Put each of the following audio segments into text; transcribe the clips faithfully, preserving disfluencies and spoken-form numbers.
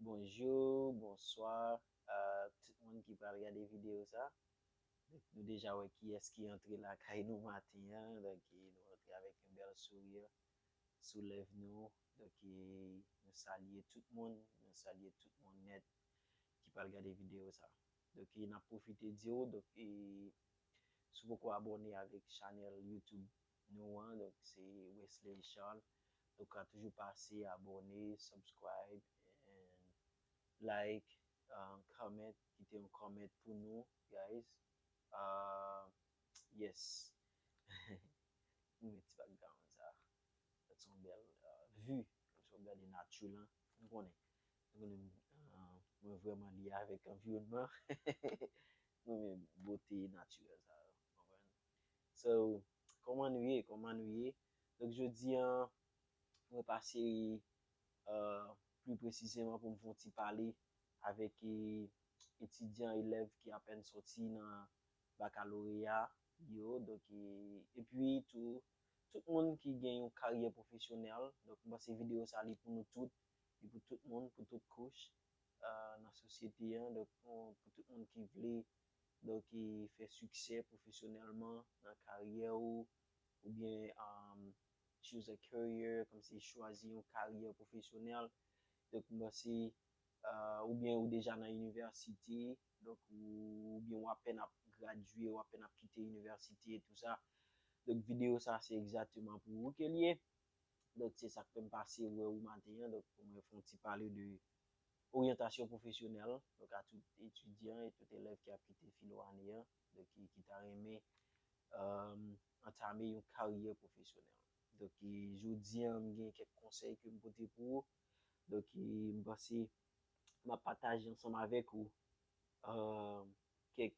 Bonjou, bonswa, a tout moun ki pral gade videyo sa. Donk, nou deja wè kiyès ki antre lakay nou maten an. Donk, e, nou antre avèk yon bèl souri sou lèv nou. Donk, e, nou salye tout moun, nou salye tout moun nèt ki pral gade videyo sa. Donk, e, n ap pwofite di w, donk, e, si w poko abòne avèk chanèl YouTube nou an, donk, se Wesley Charles. Donk, ka toujou pase, abòne, subscribe, and like, uh, comment, kite yon comment pou nou, guys. Uh, yes. Nou met ti background sa. Sa se yon bèl, uh, vi. Kòmsi w ap gade nati lan. Nou konnen. Nou konnen, uh, mwen vrèman lye avèk anviwònman. Mwen renmen bote natirèl sa yo. Konprann? So, kòman nou ye? Kòman nou ye? Donk, jodi an, mwen pase, uh, pli presizeman pou m fè yon ti pale avèk, e, etidyan, elèv ki apèn sòti nan bakaloreya yo. Donk, e, epi tou, tout moun ki gen yon karyè pwofesyonèl. Donk, m panse videyo sa li pou nou tout, li pou tout moun, pou tout kouch, uh, nan sosyete an. Donk, pou, pou tout moun ki vle, donk, e, fè siksè pwofesyonèlman nan karyè ou, oubyen, um, choose a career, kòmsi chwazi yon karyè pwofesyonèl. Donk, m panse, uh, oubyen ou deja nan inivèsite, donk, ou, oubyen ou apèn ap gradye, ou apèn ap kite inivèsite, tou sa. Donk, videyo sa, se egzakteman pou ou ke l ye. Donk, se sa k fè m pase wè ou maten an. Donk, pou mwen fè yon ti pale de oryantasyon pwofesyonèl. Donk, a tout etidyan e tout elèv ki ap kite filo ane an, donk, ki, ki ta renmen, um, antame yon karyè pwofesyonèl. Donk, e, jodi an, m gen kèk konsèy ke m pote pou ou. Donk, e, m panse m ap pataje ansanm avèk ou, uh, kèk,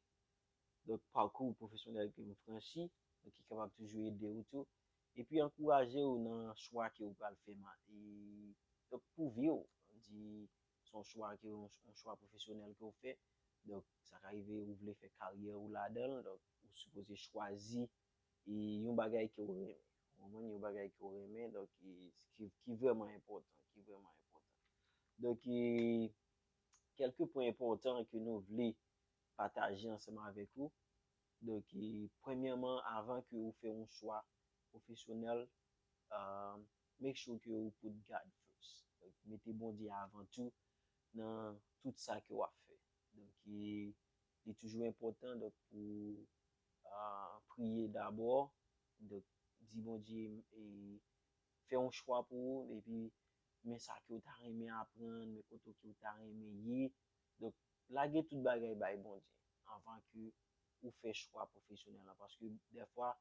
donk, pakou pwofesyonèl ke m franchi, donk, ki kapab toujou ede ou tou. Epi ankouraje ou nan chwa ke ou pral fè, ma-, e, donk, pou vi w, di, se yon chwa ke, yon, yon chwa pwofesyonèl ke ou fè. Donk, sa ka rive ou vle fè karyè ou ladan l, donk, ou sipoze chwazi, e, yon bagay ke ou renmen. Ou konprann? Yon bagay ke ou renmen, donk, e, ki, ki vrèman enpòtan, ki vrèman enpòtan. Donk, e, kèlke pwen enpòtan ke nou vle pataje ansanm avèk ou. Donk, e, premyèman, avan ke ou fè yon chwa pwofesyonèl, uh, make sure ke ou put God first. Donk, mete Bondye avan tou nan tout sa ke w ap fè. Donk, e, li toujou enpòtan, donk, pou, uh, priye dabò. Donk, di Bondye, e, fè yon chwa pou ou, epi men sa ke w ta renmen aprann, men kote ke w ta renmen ye. Donk, lage tout bagay bay Bondye anvan ke ou fè chwa pwofesyonèl la. Paske dèfwa,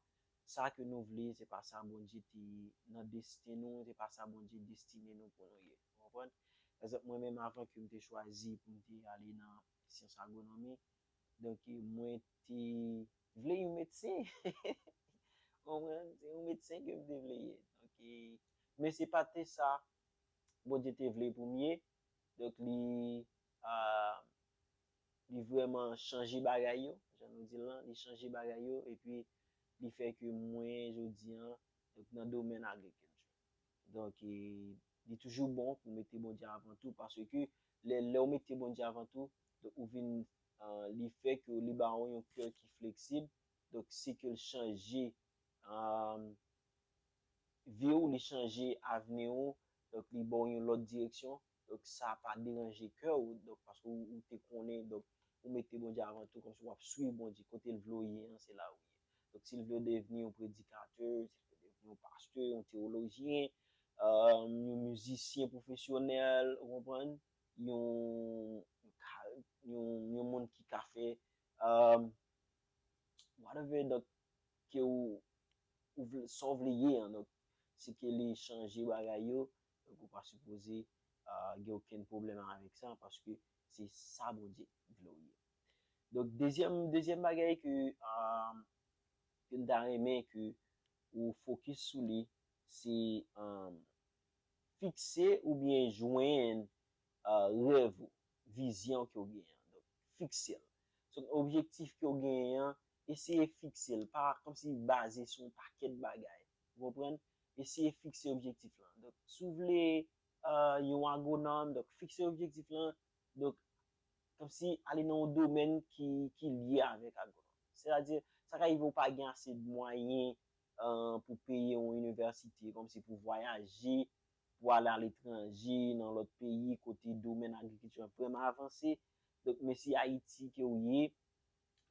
sa ke nou vle, se pa sa Bondye te nan desten nou, se pa sa Bondye destine nou pou nou ye. Ou konprann? Pa egzanp, mwen menm, avan ke m te chwazi pou m te ale nan syans agwonomi, donk, mwen te vle yon medsen. Ou konprann? Se yon medsen ke m te vle ye. Donk, e, men se pa te sa Bondye te vle pou m ye. Donk, li, a, li vrèman chanje bagay yo, jan nou di l lan, li chanje bagay yo, epi li fè ke mwen, jodi an, donk, nan domèn agrikilti. Donk, e, li toujou bon pou mete Bondye avan tou, paske lè, lè w mete Bondye avan tou, donk, ou vin, a, li fè ke li ba w yon kè ki fleksib, donk, se ke l chanje, a, vi w, li chanje avni w, donk, li ba w yon lòt direksyon, donk, sa pa deranje kè w, donk, paske ou, ou te konnen, donk, ou mete Bondye avan tou, kòmsi w ap swiv Bondye, kote l vle w ye an, se la ou ye. Donk, si l vle w devni yon predikatè, si l vle w devni yon pastè, yon teyolojyen, um, yon mizisyen pwofesyonèl, ou konprann? Yon, yon ka, yon, yon moun ki ka fè, um, whatever, donk, ke ou, ou vle, sa w vle ye an, donk, si ke li chanje bagay yo, donk, ou pa sipoze, uh, gen okenn pwoblèm avèk sa, paske se sa Bondye vle w ye. Donk, dezyèm, dezyèm bagay ke, um, ke m ta renmen ke ou fokis sou li, se, um, fikse oubyen jwenn, uh, rèv ou, vizyon ke w genyen an. Donk, fikse l. So, objektif ke w genyen an, eseye fikse l. Pa kòmsi baze sou yon pakèt bagay. Ou konprann? Eseye fikse objektif lan. Donk, si w vle, uh, yon agwonòm, donk fikse objektif lan, donk kòmsi ale nan yon domèn ki, ki lye avèk agwonòm. Sètadi, sa ka rive ou pa gen ase de mwayen uh, pou peye yon inivèsite, kòmsi pou vwayaje, pou ale aletranje, nan lòt peyi, kote domèn agrikilti a vrèman avanse. Donk, men se Ayiti ke w ye,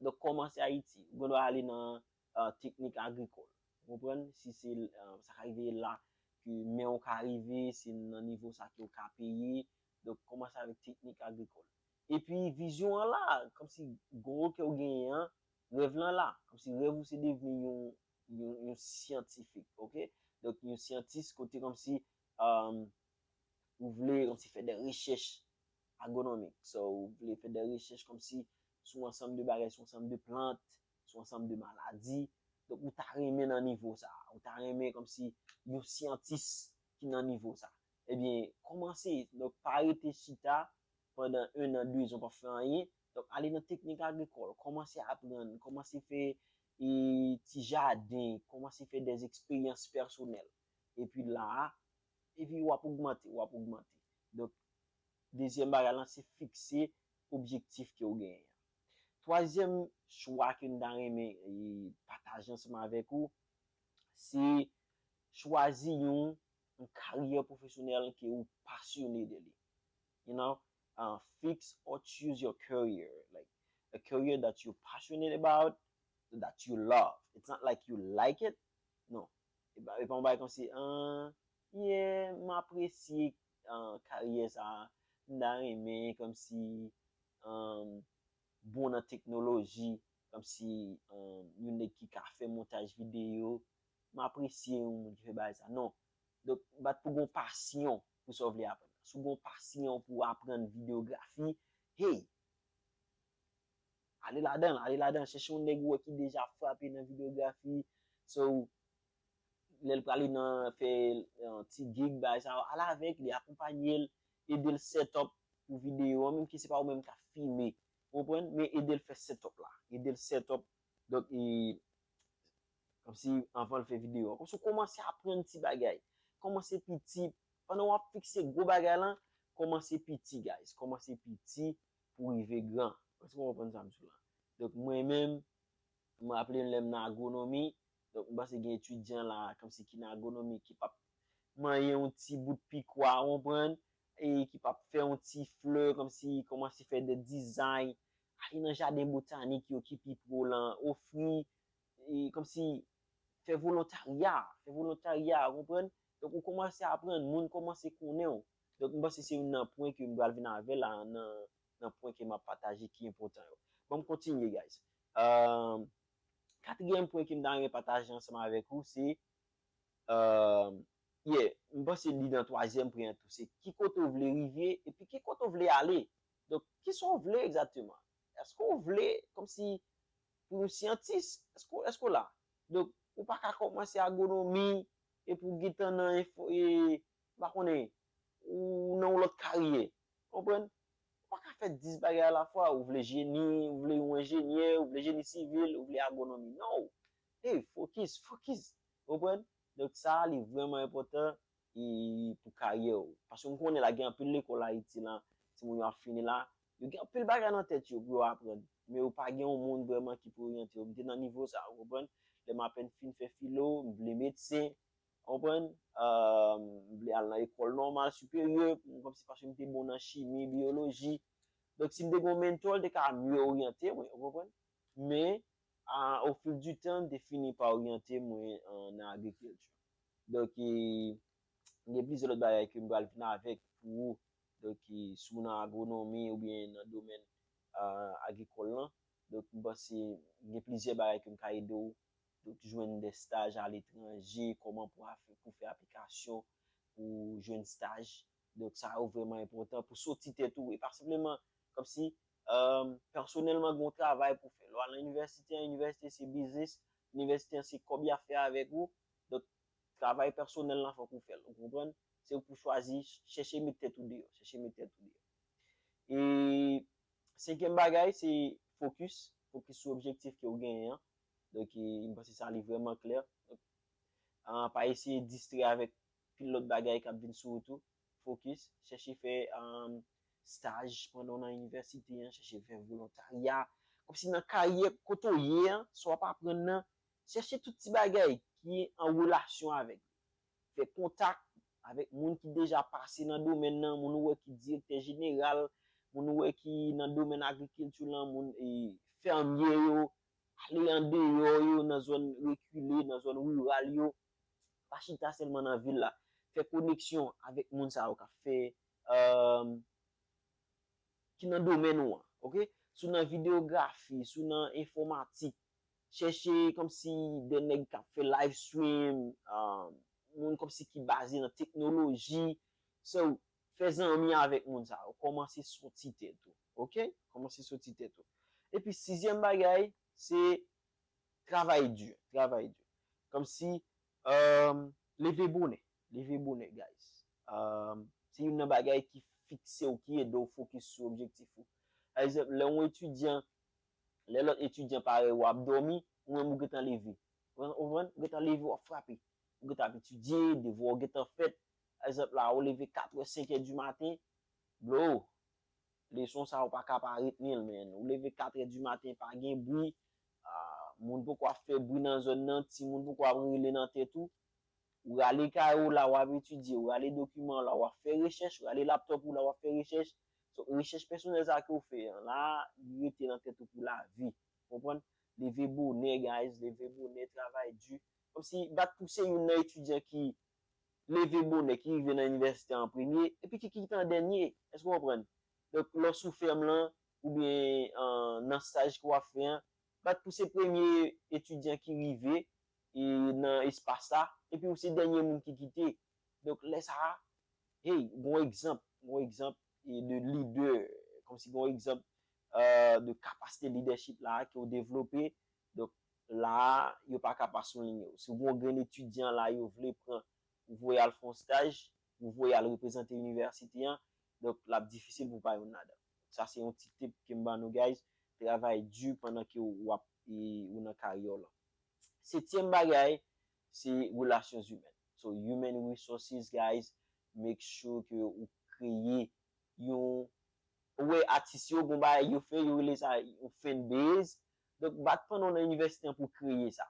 donk kòmanse Ayiti. Ou gen dwa ale nan uh, teknik agrikòl. Ou konprann? Si se uh, sa ka rive la, ke men w ka rive, se nan nivo sa ke w ka peye. Donk, kòmanse avèk teknik agrikòl. Epi, vizyon an la, kòmsi goal ke w genyen an, rèv lan la. Kòmsi rèv ou se devni yon, yon, yon syantifik, ok? Donk, yon syantis kote kòmsi um, ou vle kòmsi fè de rechèch agwonòmik. So, ou vle fè de rechèch kòmsi sou ansanm de bagay, sou ansanm de plant, sou ansanm de maladi. Donk, ou ta renmen nan nivo sa. Ou ta renmen kòmsi yon syantis ki nan nivo sa. Ebyen, kòmanse. Donk, pa rete chita pandan en an, de zan, pa fè anyen. Donk, ale nan teknik agrikòl. Kòmanse aprann. Kòmanse fè e, ti jaden. Kòmanse fè de eksperyans pèsonèl. Epi la a, epi w ap ogmante, w ap ogmante. Donk, dezyèm bagay lan, se fikse objektif ke w genyen an. Twazyèm chwa ke m ta renmen e, pataje ansanm avèk ou, se chwazi yon, yon karyè pwofesyonèl ke ou pasyone de li. You know, uh, fix or choose your career, like a career that you're passionate about, that you love. It's not like you like it. Non. E pa, e pa yon bagay kòmsi, ah, yeah, m apresye uh, karyè sa, m ta renmen kòmsi um, bon nan teknoloji, kòmsi um, yon nèg ki ka fè montaj videyo, m apresye yon moun ki fè bagay sa. Non. Donk, bat pou gon pasyon pou sa w vle aprann. Si w gon pasyon pou aprann videyografi, hey, ale ladan l, ale ladan l. Chèche yon nèg ou wè ki deja frape nan videyografi. So, lè l prale nan fè yon ti gig, bagay sa yo, al avèk li, akonpanye l, ede l set up pou videyo an, menm ke se pa ou menm k ap filme. Ou konprann? Men ede l fè set up la. Ede l set up. Donk, e, kòmsi anvan l fè videyo an. Kòmsi w kòmanse aprann ti bagay. Kòmanse piti. Pandan w ap fikse gwo bagay lan, kòmanse piti, guys. Kòmanse piti pou rive gran. Èske w konprann sa m di w la? Donk, mwen menm, m raple m lè m nan agwonomi, donk, m panse gen etidyan la, kòmsi ki nan agwonomi, ki p ap manyen yon ti bout pikwa, w konprann? E ki p ap fè yon ti flè, kòmsi, kòmanse fè de dizay, ale nan jaden botanik yo ki pi pro lan, ofri, e, kòmsi, fè volontarya, fè volontarya, w konprann? Donk, ou kòmanse aprann, moun kòmanse konnen w. Donk, m panse se youn nan pwen ke m pral vin avè la, nan, nan pwen ke m ap pataje ki enpòtan yo. Bon, m kontinye, guys. Euh, katriyèm pwen ke m ta renmen pataje ansanm avèk ou, se, euh, yeah, m panse li nan twazyèm pwen an tou. Se ki kote w vle rive, epi ki kote w vle ale. Donk, kisa w vle egzakteman? Èske w vle, kòmsi, pou yon syantis, èske, èske w la? Donk, ou pa ka kòmanse agwonomi epi w gentan nan enfo, e, m pa konnen, ou nan yon lòt karyè. Konprann? Ou pa ka fè dis bagay alafwa. Ou vle jeni, ou vle yon enjenyè, ou vle jeni sivil, ou vle agwonomi. Non. Hey, focus, focus. Konprann? Donk, sa a, li vrèman enpòtan e pou karyè w. Paske m konnen la gen anpil lekòl Ayiti la, timoun yo ap fini la, yo gen anpil bagay nan tèt yo pou yo aprann. Men yo pa gen yon moun vrèman ki pou oryante yo. M te nan nivo sa, w konprann? Lè m apèn fin fè filo, m vle medsen, w konprann? Euh, m vle al nan ekòl nòmal siperyè, m kòmsi paske m te bon nan chimi, biyoloji. Donk, si m te gen yon mentò, l te ka mye oryante mwen, w konprann? Men, a, au fil du temps, m te fini pa oryante mwen, euh, nan agrikilti. Donk, e, gen plizyè lòt bagay ke m pral vin avèk pou ou. Donk, e, si w nan agwonomi oubyen nan domèn, euh, agrikòl lan, donk, m panse gen plizyè bagay ke m ka ede w. Donk, jwenn de staj aletranje, kòman pou a fè, pou fè aplikasyon pou jwenn staj. Donk, sa yo vrèman enpòtan pou soti tèt ou. E pa senpleman, kòmsi, euh, pèsonèlman, gen yon travay pou fè. Lè w al nan inivèsite an, inivèsite se biznis, inivèsite an se kòb y ap fè avèk ou. Donk, travay pèsonèl lan, fòk ou fè l. Ou konprann? Se ou pou chwazi, chèche met tèt ou deyò. Chèche met tèt ou deyò. E senkyèm bagay, se fokis. Fokis sou objektif ke w genyen an. Donk, e, m panse sa li vrèman klè. Donk, ah, pa eseye distrè avèk pil lòt bagay k ap vin sou wout ou. fokis, chèche fè um, staj pandan w nan inivèsite an, chèche fè volontarya. Kòmsi nan karyè kote w ye an, sa w ap aprann nan, chèche tout ti bagay ki an relasyon avèk li. Fè kontak avèk moun ki deja pase nan domèn nan, moun ou wè ki direktè jeneral, moun ou wè ki nan domèn agrikilti lan, moun e, fèmye yo, ale andeyò yo, nan zòn rekile, nan zòn riral yo. Pa chita sèlman nan vil la. Fè koneksyon avèk moun sa yo k ap fè, um, ki nan domèn ou an, oke? Si w nan videyografi, si w nan enfòmatik, chèche kòmsi de nèg k ap fè live stream, um, moun kòmsi ki baze nan teknoloji. So, fè zanmi avèk moun sa yo. Kòmanse soti tèt ou, oke? Kòmanse soti tèt ou. Epi sizyèm bagay, se travay di, travay di. Kòmsi, um, leve bonè, leve bonè, guys. Um, se youn nan bagay ki fikse w, ki ede w fokis sou objektif ou. Pa egzanp, lè yon etidyan, lè lòt etidyan parèy ou ap dòmi, ou menm ou gentan leve. Ou konprann? Ou gentan leve, w ap frape. Ou gentan ap etidye, devwa w gentan fèt. Pa egzanp la, ou leve katrè, senkè di maten, bro, leson sa ou pa ka pa retni l, man. Ou leve katrè di maten, pa gen bri, ah, moun poko ap fè bri nan zòn nan, timoun poko ap rele nan tèt ou. Ou rale kay ou la, w ap etidye, ou rale dokiman w la, w ap fè rechèch, ou rale laptòp ou la, w ap fè rechèch. So, rechèch pèsonèl sa ke w fè an la, li rete nan tèt ou pou lavi. Konprann? Leve bonè, guys, leve bonè, travay di. Kòmsi bat pou se youn nan etidyan ki leve bonè, ki rive nan inivèsite an premye, epi ki kite an dènye. Èske w konprann? Donk, lè w sou fèm lan, oubyen an, nan staj ke w ap fè an, bat pou se premye etidyan ki rive e, nan espas la, epi ou se dènye moun ki kite. Donk, lè sa a, hey, gon egzanp, gon egzp e, de lidè, kòmsi gon egzanp e, de kapasite lidèchip la ke w devlope. Donk, la a, yo pa ka pa soulinye w. Si w gon grenn etidyan la, yo vle pran, ou voye al fè yon staj, ou voye al reprezante inivèsite an, donk, l ap difisil pou pa youn ladan. Sa se yon ti tip ke m ban nou, guys. Travay di pandan ke w ap, e, ou nan karyè w lan. Setyèm bagay, se relasyon imèn. So, human resources, guys, make sure ke ou kreye yon, ou wè atis yo, gon bagay yo fè, yo rele sa yon fan base. Donk, bat pandan w nan inivèsite an pou kreye sa.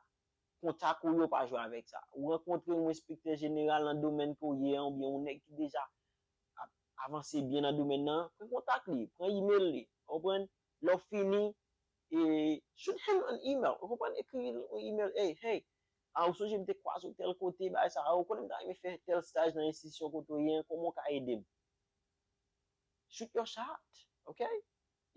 Kontak ou yo pa jwe avèk sa. Ou rankontre yon enspektè jeneral nan domèn ke w ye an, oubyen yon nèg ki deja ap avanse byen nan domèn nan, pran kontak li, pran email li, w konprann? Lè w fini, e, shoot him an email, w konprann? Ekri l yon email, hey, hey, a, ou sonje m te kwaze w tèl kote, bagay sa, a, ou konnen m ta renmen fè tèl staj nan enstitisyon kote w ye an, kòman w ka ede m? Shoot your shot, ok?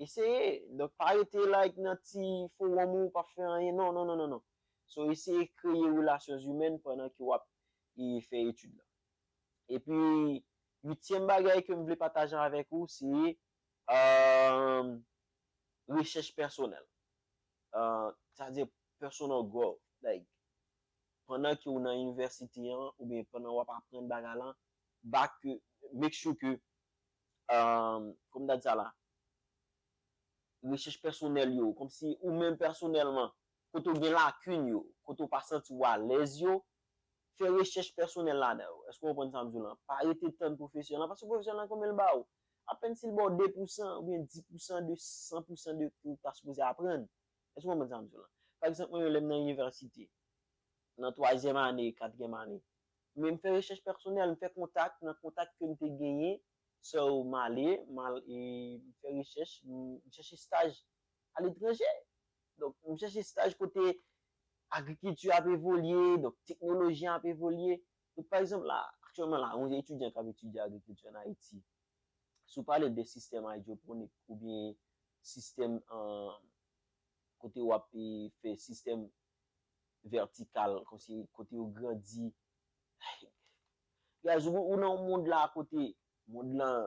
Eseye. Donk, pa rete, like, nan ti fowòm ou, pa fè anyen. Non, non, non, non, non. So, eseye kreye relasyon imèn pandan ke w ap, e, fè etid lan. Epi, uityèm bagay ke m vle pataje avèk ou, se, um, rechèch pèsonèl. Uh, sa vle di personal growth. Like, pandan ke w nan inivèsite an, oubyen pandan w ap aprann bagay lan, back, make sure ke, um, kòman m ta di sa la, rechèch pèsonèl yo, kòmsi ou menm pèsonèlman, kote w gen lakin yo, kote w pa santi w alèz yo, fè rechèch pèsonèl ladan yo. Èske w konprann sa m di w lan? Pa rete tann pwofesè lan, paske pwofesè lan konbyen l ba w? Apèn si l ba w de pousan oubyen dis pousan de san pousan de ke w ta sipoze aprann. Èske w konprann sa m di w lan? Pa egzanp, mwen menm lè m nan inivèsite, nan twazyèm ane, katriyèm ane, men m fè rechèch pèsonèl, m fè kontak, nan kontak ke m te genyen, so, m ale, m al, e, m fè rechèch, m, m chèche staj aletranje. Donk, m chèche staj kote agrikilti ap evolye, donk, teknoloji ap evolye. Donk, pa egzanp, la, aktyèlman, la, yon etidyan k ap etidye agrikilti ann Ayiti, si w pale de sistèm idwoponik oubyen sistèm, um, kote w ap, e, fè sistèm vètikal, kòmsi kote yo grandi. Guys, ou, ou nan yon mond la kote mond lan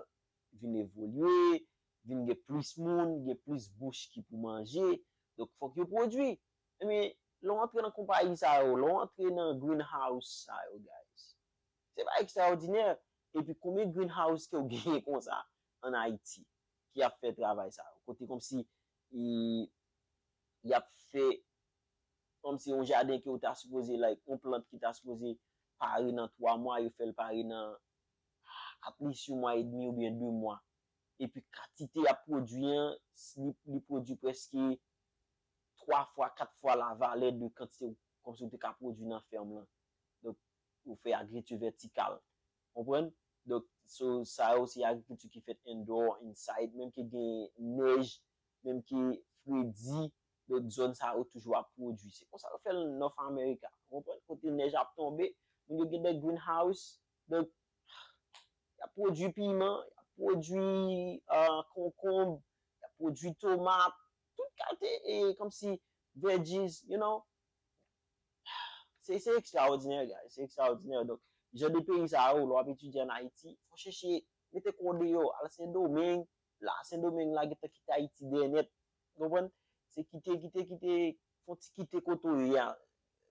vin evolye, vin gen plis moun, gen plis bouch ki pou manje. Donk, fòk yo pwodui. Ebyen, lè w antre nan konpayi sa yo, lè w antre nan greenhouse sa yo, guys, se pa ekstraòdinè. Epi, konbyen greenhouse ke w genyen konsa ann Ayiti ki ap fè travay sa yo? Kote kòmsi, e, y ap fè kòmsi yon jaden ke w ta sipoze, like, yon plant ki ta sipoze pare nan twa mwa, yo fè l pare nan, at least yon mwa edmi oubyen de mwa. Epi kantite y ap pwodui an, li, li pwodui prèske twa fwa, kat fwa lavalè de kantite kòmsi w te ka pwodui nan fèm lan. Donk, ou fè agrikilti vètikal. Konprann? Donk, so, sa yo se agrikilti ki fèt indoor, inside, menm ke gen nèj, menm ke fredi, donk zòn sa yo toujou ap pwodui. Se konsa yo fè l North America. Konprann? Kote nèj ap tonbe, moun yo gen de greenhouse, donk, y ap pwodui piman, y ap pwodui uh, konkonb, y ap pwodui tomat, tout kalite, e, kòmsi veggies, you know. Se, se ekstraòdinè, guys, se ekstraòdinè. Donk, jan de peyi sa yo, lè w ap etidye an Ayiti, fò chèche mete kò w deyò, al Sendomeng, la, Sendomeng la gentan kite Ayiti dèyè nèt. Konprann? Se kite, kite, kite, fè yon ti kite kote w ye a.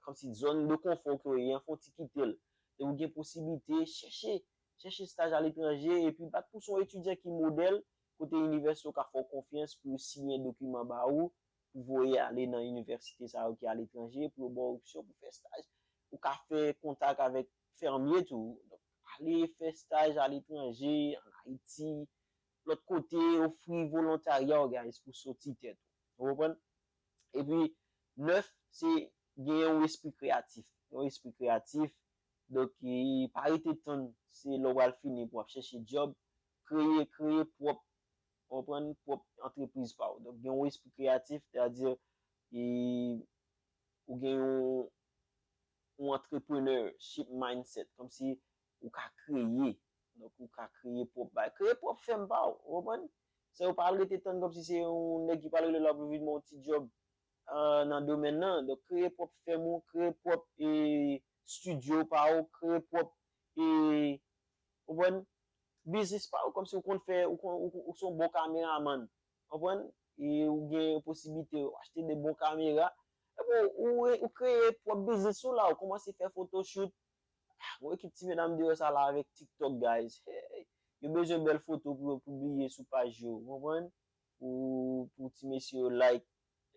Kòmsi zòn de konfò ke w ye a, fè yon ti kite l. Depi w gen posiblite, chèche, chèche staj aletranje, epi bat pou se yon etidyan ki modèl, kote inivèsite yo ka fè w konfyans pou yo siyen dokiman ba ou, pou voye ale nan inivèsite sa yo ki aletranje, pou yo ba w opsyon pou fè staj. Ou ka fè kontak avèk fèmye tou. Donk, ale fè staj aletranje, an Ayiti, lòt kote, ofri volontarya w, guys, pou soti tèt ou. Ou konprann? Epi, nèf, se gen yon espri kreyatif. Yon espri kreyatif. Donk, e, pa rete tann, se lè w pral fini pou w ap chèche djòb. Kreye, kreye pwòp, konprann, pwòp antrepriz pa w. Donk, gen yon espri kreyatif, sètadi, e, ou gen yon, yon entrepreneurship mindset, kòmsi ou ka kreye. Donk, ou ka kreye pwòp bagay. Kreye pwòp fèm pa w, ou konprann? Se ou pa al rete tann kòmsi se yon nèg ki pral rele w la pou vin ba w yon ti djòb uh, nan domèn nan. Donk, kreye pwòp fèm ou, kreye pwòp e, studio pa w, kreye pòp e, konprann, biznis pa w, kòmsi ou konn fè, ou, konn, ou, ou se yon bon kameramann, konprann, e ou gen posiblite ou achte de bon kamera, epi ou, ou kreye pwòp biznis ou la, ou kòmanse fè photoshoot. Ah, yon ekip ti medam deyò sa la avèk TikTok, guys. Hey, yo bezwen bèl foto pou yo pibliye sou paj yo, konprann? Pou, pou ti mesye yo like.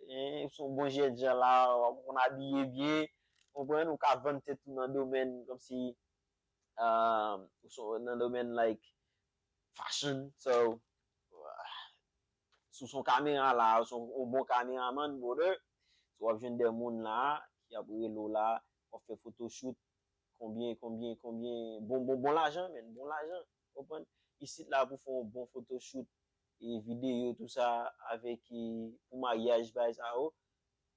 Hein, ou se yon bon jènjan la, w ap konn abiye byen, konprann, ou ka vann tèt ou nan domèn kòmsi, uh, ou se nan domèn like fashion, so, si w se yon kamera la, ou se yon bon kameramann, brother, so w ap jwenn de moun la ki ap rele w la, w ap fè photoshoot, konbyen, konbyen, konbyen, bon, bon, bon lajan, men, bon lajan, konprann? Isit la pou fè yon bon photoshoot, e videyo, tou sa, avèk, e, pou maryaj, bagay sa yo.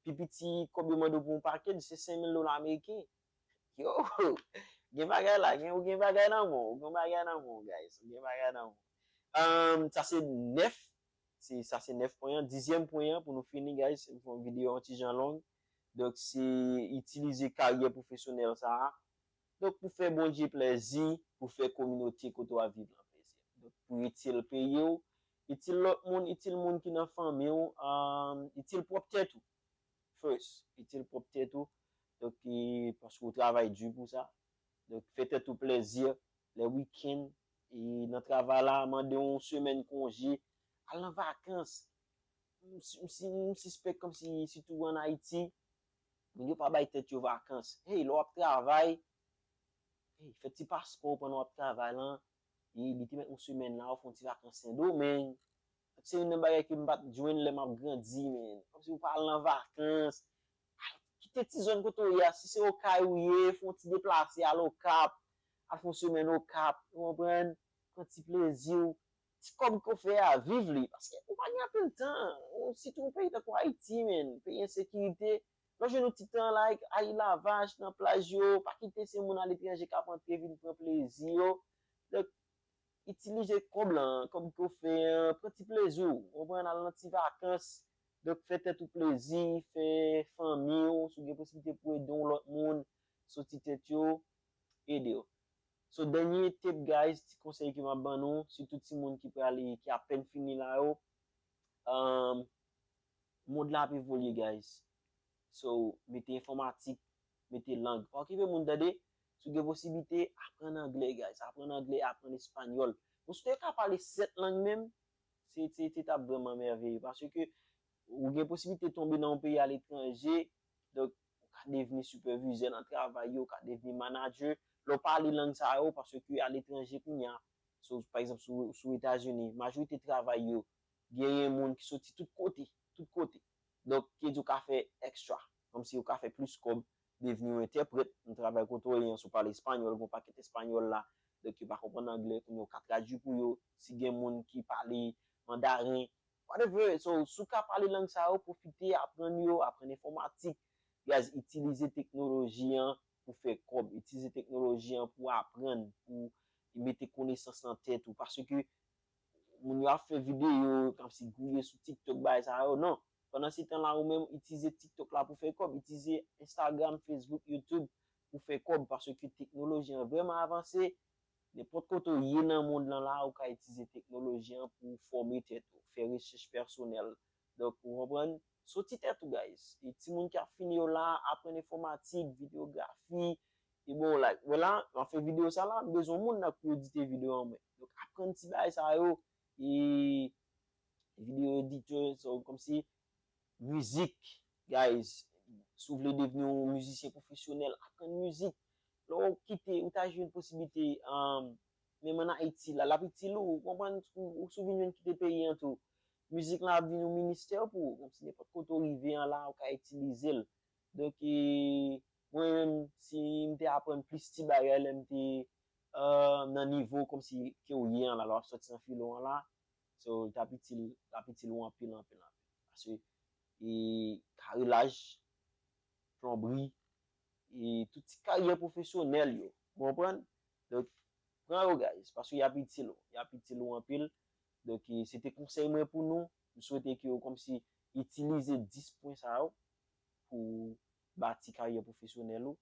Pi piti, kòb yo mande w pou yon package, se senk mil dola ameriken. Yo, gen bagay la, gen, ou gen bagay nan men w, ou gen bagay nan men w, guys, ou gen bagay nan men w. Um, sa se nèf, se, sa se nèf pwen an. Dizyèm pwen an, pou nou fini, guys, se pou yon videyo yon ti jan long. Donk, se itilize karyè pwofesyonèl sa a. Donk, pou fè Bondye plèzi, pou fè kominote kote w ap viv lan plèzi. Donk, pou itil peyi w, itil lòt moun, itil moun ki nan fanmi w, um, itil pwòp tèt ou. First, itil pwòp tèt ou. Donk, e, paske w travay di pou sa. Donk, fè tèt ou plèzi, lè wikenn, e nan travay la, mande yon semèn konje, al nan vakans. M, m, m sispèk kòmsi, sitou an Ayiti, moun yo pa bay tèt yo vakans. Hey, lè w ap travay, hey, fè ti paspò w pandan w ap travay lan. E li te mèt yon semèn la, ou fè yon ti vakans Sendomeng. Se youn nan bagay ke m pa t jwenn lè m ap grandi, men. Kòmsi ou pa al nan vakans. Al kite ti zòn kote w ye a. Si se Okay ou ye, fè yon ti deplase, al Okap. Al fè yon semèn Okap, ou konprann? Pran ti plezi w. Ti kòb ke w fè a, viv li. Paske ou pa gen anpil tan. Ou, sitou yon peyi tankou Ayiti, men. Peyi ensekirite. Lè w jwenn yon ti tan, like, al Lavach, nan plaj yo, pa kite se moun aletranje k ap antre vin pran plezi yo. Donk, itilize kòb lan, kòb ke w fè an, pran ti plezi w, konprann, al nan ti vakans. Donk, fè tèt ou plezi, fè fanmi w, si w gen posiblite pou ede yon lòt moun, soti tèt yo, ede yo. So, dènye tip, guys, ti konsèy ke m ap ban nou, sitou timoun ki prale, ki apèn fini la yo, um, mond la ap evolye, guys. So, mete enfòmatik, mete lang. Pa okipe moun, tande. Si w gen posiblite, aprann anglè, guys. Aprann anglè, aprann espanyòl. Bon, si w te ka pale sèt lang menm, se, se, se t ap vrèman mèveye. Paske ou gen posiblite tonbe nan yon peyi aletranje, donk, ou ka devni sipèvizè nan travay yo, ou ka devni manager. Lè w pale lang sa yo, paske aletranje kounye a, So, pa egzanp, sou, sou Etazini, majorite travay yo, genyen moun ki soti tout kote, tout kote. Donk, ki di ou ka fè extra, kòmsi ou ka fè plis kòb, devni yon entèprèt, nan travay kote w ye an, si w pale espanyòl, gen yon pakèt espanyòl la, donk yo pa konprann anglè, kounye a ou ka tradui pou yo, si gen moun ki pale mandaren, whatever. So, si w ka pale lang sa yo, pwofite, aprann yo, aprann enfòmatik, guys, itilize teknoloji an pou fè kòb, itilize teknoloji an pou aprann, pou mete konesans nan tèt ou, paske moun yo ap fè videyo, kòmsi gouye sou TikTok, bagay sa yo, non. Pandan se tan la, ou menm, itilize TikTok la pou fè kòb, itilize Instagram, Facebook, YouTube pou fè kòb, paske teknoloji an vrèman avanse. Nenpòt kote w ye nan mond lan la, ou ka itilize teknoloji an pou fòme tèt ou, fè rechèch pèsonèl. Donk, ou konprann? Soti tèt ou, guys. E timoun ki ap fini yo la, aprann enfòmatik, videyografi, e bon, like, wè la, m ap fè videyo sa la, m bezwen moun nan pou edite videyo an mwen. Donk, aprann ti bagay sa yo, e videyo editè, so, kòmsi mizik, guys. Si w vle devni yon mizisyen pwofesyonèl, aprann mizik. Lè w kite, ou ta jwenn posiblite, um, menm ann Ayiti la, l ap itil ou, ou konprann, ou, ou sou vin jwenn kite peyi an tou. Mizik la ap vin yon ministè pou ou, kòmsi nenpòt kote w rive an la, ou ka itilize l. Donk, e, mwen menm, si m te aprann plis ti bagay lè m te, uh, nan nivo kòmsi ke w ye an la, lè w ap sòti nan filo an la, so, l t ap itil, l ap itil ou anpil, anpil, anpil. Paske, e, karelaj, plonbri, e tout ti karyè pwofesyonèl yo. Ou konprann? Donk, pran yo, guys, paske y ap itil ou. Y ap itil ou anpil. Donk, e, se te konsèy mwen pou nou. M swete ke w kòmsi itilize dis pwen sa yo pou bati karyè pwofesyonèl ou.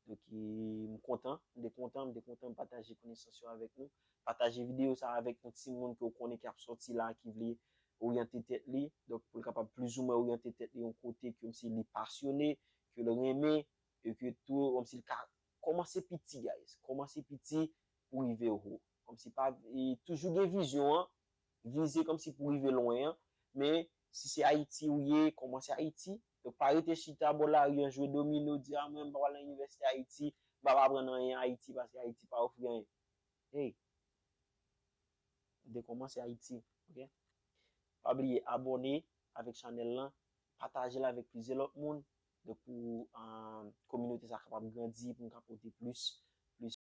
Donk, e, m kontan, m te kontan, m te kontan m pataje konesans yo avèk nou. Pataje videyo sa avèk yon timoun ke w konnen ki ap sòti la, ki vle oryante tèt li. Donk, pou l kapab plizoumwen oryante tèt li yon kote ke m si li pasyone, ke l renmen, e ke tou, kòmsi l ka kòmanse piti, guys. Kòmanse piti pou rive wo. Kòmsi pa, e, toujou gen vizyon an, vize kòmsi pou rive lwen an, men si se Ayiti ou ye, kòmanse Ayiti. Donk, pa rete chita bò lari an, jwe domino, di, "A, mwen, m pa pral nan inivèsite Ayiti, m pa pral aprann anyen Ayiti, paske Ayiti pa ofri anyen." Hey, m te kòmanse Ayiti, ok? Pa bliye abòne avèk chanèl lan, pataje l avèk plizyè lòt moun. Donk, pou, um, kominote sa kapab grandi, pou n ka pote plis